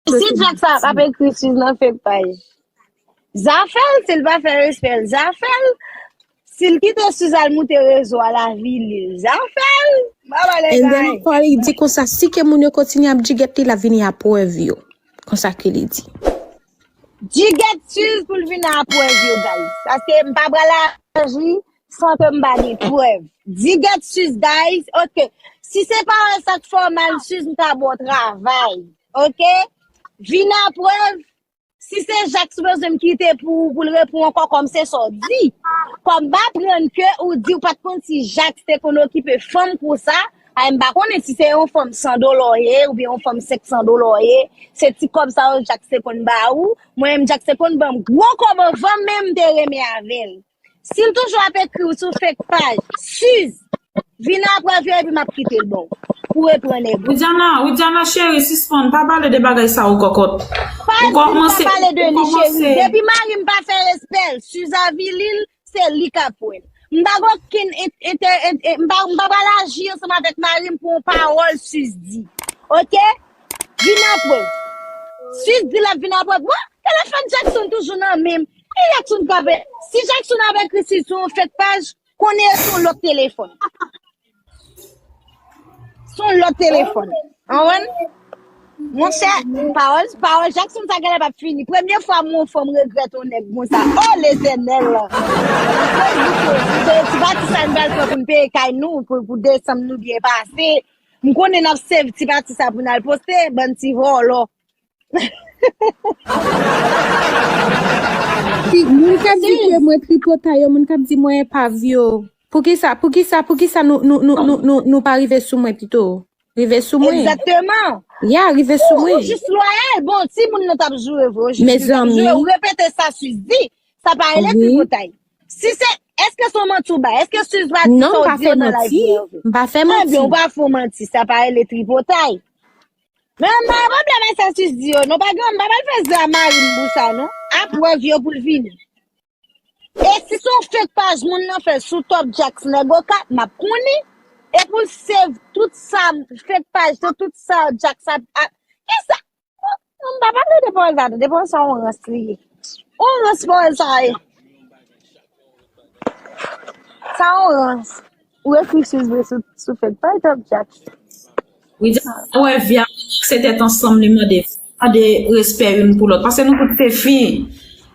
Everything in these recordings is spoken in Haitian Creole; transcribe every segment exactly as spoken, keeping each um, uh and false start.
Si Jack sa ap ekri Suze nan fake paj, zafè l, si l pa fè respè l, zafè l. Si l kite Suze al moute rezo a, l avili l, zafè l. Mwen pa lè And then kay. Paul li di konsa, si ke moun yo kontinye ap jigèt li, l ap vini a prèv yo. Konsa ke li di. Jigèt Suze pou l vin a prèv yo, guys. Paske m pa pral aji san ke m pa gen prèv. Jigèt Suze, guys. Ok. Si se pa wè sa k fè w mal, Suze, m ta ba w travay. Ok? Vin a prèv. Si se Jack ou bezwen m kite pou, pou l reponn ankò kòm se sa w di. Kòm m aprann ke ou di ou pa t konn si Jack te konn okipe fanm konsa, ay m pa konnen si se yon fanm san dola w ye oubyen yon fanm senk san dola w ye. Se ti kòb sa yo Jack te konn ba ou. Mwen menm Jack te konn ban m gwo kòb anvan menm m te renmen avè l. Si l toujou ap ekri w sou fake paj, Suze, vin a prèv yo epi m ap kite l ba w. Pou reprann nèg ou. Widiana, Widiana cheri, sispann, pa pale de bagay sa yo kòkòt. Pa di m pa pale de li, cheri. Depi mari m pa fè respè l, Suze avili l, se li k ap wè l. M pa gen okenn ent-, ent-, ent-, ent-, m pa, m pa pral aji ansanm avèk mari m pou yon pawòl Suze di. Ok? Vin a prèv. Suze di l ap vin a prèv. Bon, telefòn Jackson toujou nan men m. E Jackson kape. Si Jackson ap ekri Suze sou yon fake paj, konnen e sou yon lòt telefòn. Sou yon lòt telefòn. Konprann? Monchè, pawòl, pawòl Jackson sa genlè p ap fini. Premye fwa m wè yon fanm regrèt yon nèg konsa. Oh, Letènèl! Ti pati sa n pral pran pou n peye kay nou, pou, pou desanm nou byen pase. M konnen n ap save ti pati sa pou n al poste, bann ti vòlò. Ti moun k ap di ke mwen tripotay yo, moun k ap di mwen epav yo. Poukisa, poukisa, poukisa nou, nou, nou, nou, nou, nou pa rive sou mwen pito? Rive sou mwen. Egzakteman. Ya, rive sou mwen. Ou, ou jis lwayal. Bon, timoun nan t ap joure vre. Ou jis te ap joure. Ou repete sa Suze di. Sa pa rele tripotay. Si se, èske se yon manti ou bay? Èske Suze pa di sa w di yo nan live li an vre? Non, m pa fè manti. Ebyen, ou pa fè manti. Sa pa rele tripotay. Men m pa gen pwoblèm ak sa Suze di yo. Non, pa gen, m pa pral fè zen a mari m pou sa, non. A prèv yo pou l vini. E si se yon fake paj moun nan fè sou Top Jack nèg Okap, m ap konnen. E pou l save tout sa, fake paj, tout sa Jack sa ap, kisa? M pa pale de pawòl sa, de pawòl sa yon rans li ye. Yon rans pawòl sa ye. Sa yon rans. Ou ekri Suze vre sou, sou fake paj Top Jack. Wi, ou wè vi a, se tèt ansanm li mande, mande respè youn pou lòt. Paske nou tout se fi.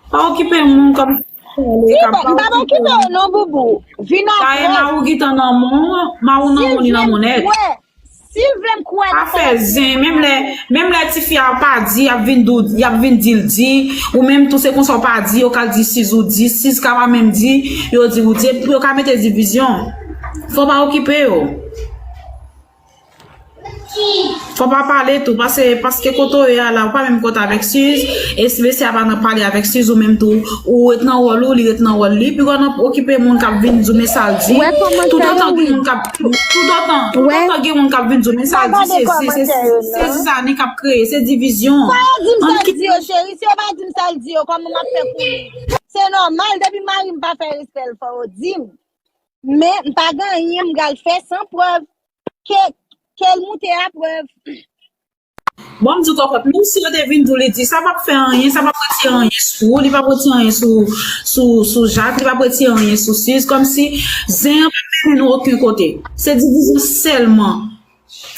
Pa okipe moun kòm Ti bon, m pa okipe w non, boubou. Vin apre. Kay Maou gentan nan men w, Maou nan men w, li nan men w nèt. Si l vle m kwè nan sa y ap di. Pa fè zen, menm lè, menm lè tifi a pa di, y ap vin di, y ap vin di l di, ou menm tou se konsa w pa di, yo ka di Suze ou di, Suze ka pa menm di, yo di ou di, epi yo ka mete divizyon. Fò w pa okipe yo. Fò w pa pale tou, paske, paske kote w ye a la, ou pa menm kote avèk Suze, e si mesye a pa nan pale avèk Suze, ou menm tou, ou ret nan wòl ou, li ret nan wòl li, pi w nan okipe moun k ap vin di w men sa l di. Toutotan gen moun k ap, toutotan, toutotan gen moun k ap vin di w men sa l di, se, se, se, se zizani k ap kreye, se divizyon. Sa yo di m sa l di yo, cheri, si yo pa di m sa l di yo, kòman m ap fè konnen? Se nòmal, depi mari m pa fè respè l, fò yo di m. Men, m pa gen anyen m pral fè san prèv. Ke, ke l moute a prèv. Bon, m di w kòkòt, menm si yo te vin di w li di, sa p ap fè anyen, sa p ap retire anyen sou ou, li p ap retire anyen sou, sou, sou Jack, li p ap retire anyen sou Suze, kòmsi zen an p ap mennen nou okenn kote. Se divizyon sèlman.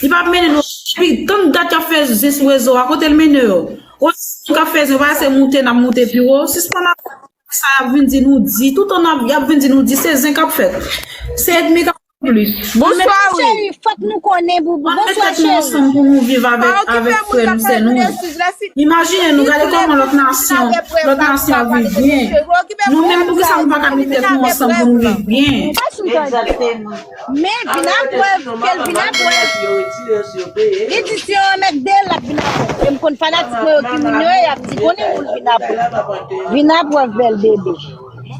Li p ap mennen nou, epi tann dat y ap fè zen sou rezo a, kote l mennen yo? Kote moun k ap fè zen, pa se moute, n ap moute pi wo, sispann ap Sa y ap vin di nou di, toutan n ap, y ap vin di nou di, se zen k ap fèt. Se ènmi k ap fè plis. Bonswa, wi. Cheri, fòk nou konnen, boubou. Ann met tèt nou ansanm pou nou viv avèk, avèk frè nou, sè nou. Imajine nou, gade kòman lòt nasyon, lòt nasyon ap viv byen. Nou menm, poukisa nou pa ka met tèt nou ansanm pou nou viv byen? Egzakteman. Men vin a prèv, ke l vin a prèv. Li di si yo remèt de l, l ap vin a prèv. E m konn fanatik mwen yo ki moun yo ye, y ap di konnen pou l vin a prèv. Vin a prèv, bèl bebe.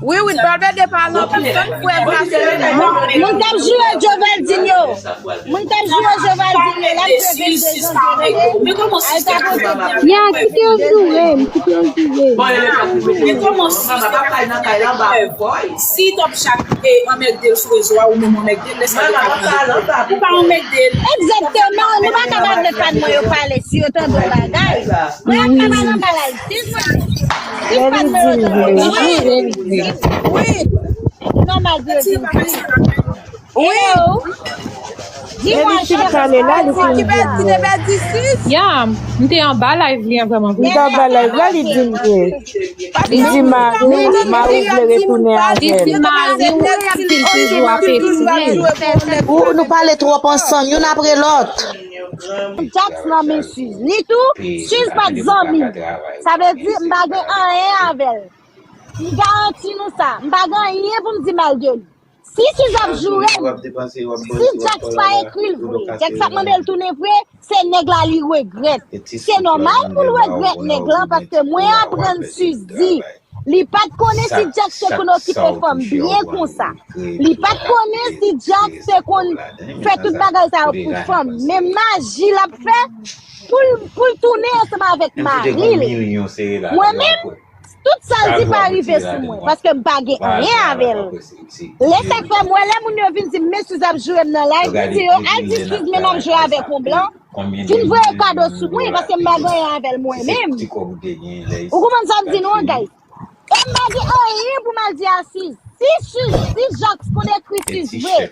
Wi, wi, Balbè de pa nan prizon, frè Jackson. Moun k ap joure Jovaldinho. Moun k ap joure Jovaldinho, l ap fè vennde janvye. Al tapote. Ya, kite yo joure m, kite yo joure m. Men kòman si si t ap chak e anmègde l sou rezo a, ou menm anmègde l, lè sa yo ka pale. Ou pa anmègde l. Egzakteman, nou pa ka pa vle fan mwen yo pale si yo tande yon bagay. Mwen ap fè mal anba la. Sis pa, sis pa nimewo tande. Wi. Non, malgre di. Wi. Di mwen, Elisha pale la, li fin di mwen. Ki te pèdi sis? Ya, m te anba live li an vrèman vre. M te anba live la, li di m ke li di mari, mari vle retounen avè l. Li di mari w di l toujou ap eseye. Ou, nou pale twòp ansanm, youn apre lòt. Jax nan men Suze. Li tou, Suze pa t zanmi m. Sa vle di, m pa gen anyen avè l. M garanti nou sa. M pa gen anyen pou m di mal de li. Si Suze ap joure m, si Jax pa ekri l vre, Jax ap mande l tounen vre, se nèg la li regrèt. Se nòmal pou l regrèt nèg lan, paske mwen aprann Suze di, li pa t konnen si Jax te konn okipe fanm byen konsa. Li pa t konnen si Jax te konn fè tout bagay sa yo pou fanm. Men maji l ap fè pou l, pou l tounen ansanm avèk mari l. Mwen menm, tout sa l di pa rive sou mwen, paske m pa gen anyen avè l. Lè sa k fè m wè lè moun yo vin di m, men Suze ap joure m nan live, m di yo, al di Suze men m ap joure avèk yon blan. Vin voye kado sou mwen, paske m pa gen anyen avè l mwen menm. Ou konprann sa m di nou an, guys? E m pa gen anyen pou m al di a Suze. Si Suze, si Jax konn ekri Suze vre,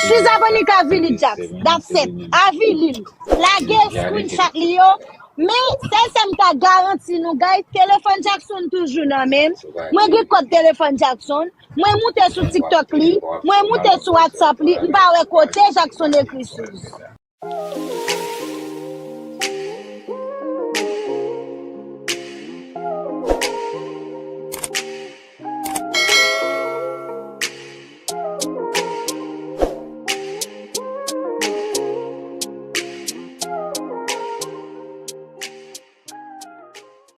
Suze ap annik avili Jax. That's it. Avili l. Lage screenshot li yo. Men, sèl sa m ka garanti nou, guys, telefòn Jackson toujou nan men m. Mwen gen kòd telefòn Jackson. Mwen moute sou TikTok li. Mwen moute sou WhatsApp li. M pa wè kote Jackson ekri Suze.